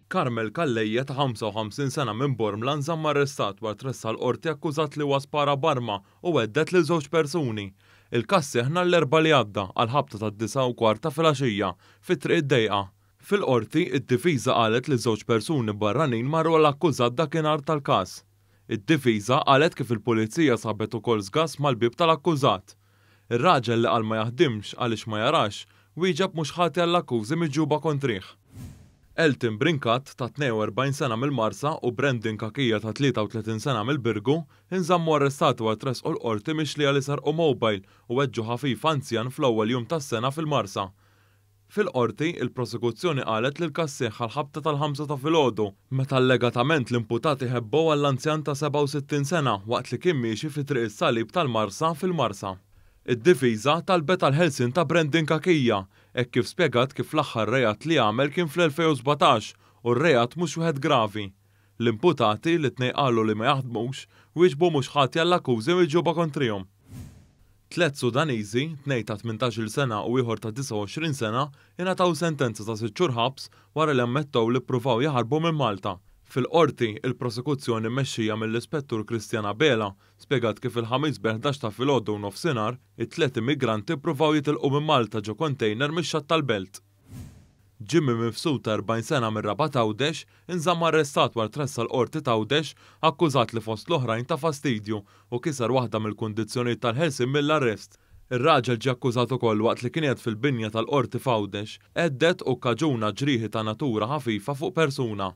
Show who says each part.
Speaker 1: Carmel Calleja ta' 55 sena minn Bormla nżamm arrestat wara tressaq l-Qorti akkużat li huwa spara b'arma u hedded lil żewġ persuni. Il-każ seħħ nhar l-Erbgħa li għadda għall-ħabta tad-disgħa u kwart ta' filgħaxija fi Triq id-Dejqa. Fil-Qorti, id-difiża qalet li żewġ persuni barranin marru għall-akkużat dakinhar tal-każ. Id-difiża qalet kif il-Pulizija sabet ukoll sgass mal-bieb tal-akkużat. Ir-raġel li qal ma jaħdimx għaliex ma jarax, wieġeb mhux ħati għall-akkużi miġjuba kontrih. Elton Brincat ta' 42 sena mill-Marsa u Brandon Cachia ta' 33 sena mill-Birgu inżammu arrestati wara tressqu l-Qorti mixlija li serqu mobile u weġġu ħafif anzjan fl-ewwel jum tas-sena fil-Marsa. Fil-Qorti, il-Prosekuzzjoni qalet li l-każ seħħ għall-ħabta tal-ħamsa ta' filgħodu, meta allegatament l-imputati ħebbew għall-anzjan ta' 67 sena waqt li kien miexi fi Triq is-Salib tal-Marsa fil-Marsa. Id-difiża talbet għall-ħelsien ta' Brandon Cachia, hekk kif spjegat kif l-aħħar reat li għamel kien fl-2017 u r-reat mhux wieħed gravi. L-imputati, li t-tnejn qalu li ma jaħdmux, wieġbu mhux ħatja għall-akkużi miġjuba kontrihom. Tlett Sudaniżi, tnejn ta' 18-il sena u ieħor ta' 29 sena, ingħataw sentenza ta' sitt xhur ħabs wara li ammettew li ppruvaw jaħarbu minn Malta. Fil-Qorti, il-Prosekuzzjoni mmexxija mill-Ispettur Christian Abela spjegat kif il-Ħamis bejn 11 ta' filgħodu u nofsinhar, it-tliet immigranti ppruvaw jitilqu minn Malta ġo kontejner mix-xatt tal-Belt. Jimmy Mifsud ta' 40 sena mir-Rabat Għawdex inżamm arrestat wara tressaq l-Qorti t'Għawdex akkużat li fost l-oħrajn ta fastidju u kiser waħda mill-kundizzjonijiet tal-ħelsien mill-arrest. Ir-raġel ġie akkużat ukoll waqt li kien qiegħed fil-binja tal-Qorti f'Għawdex, hedded u kkaġuna ġrieħi ta' natura ħafifa fuq persuna.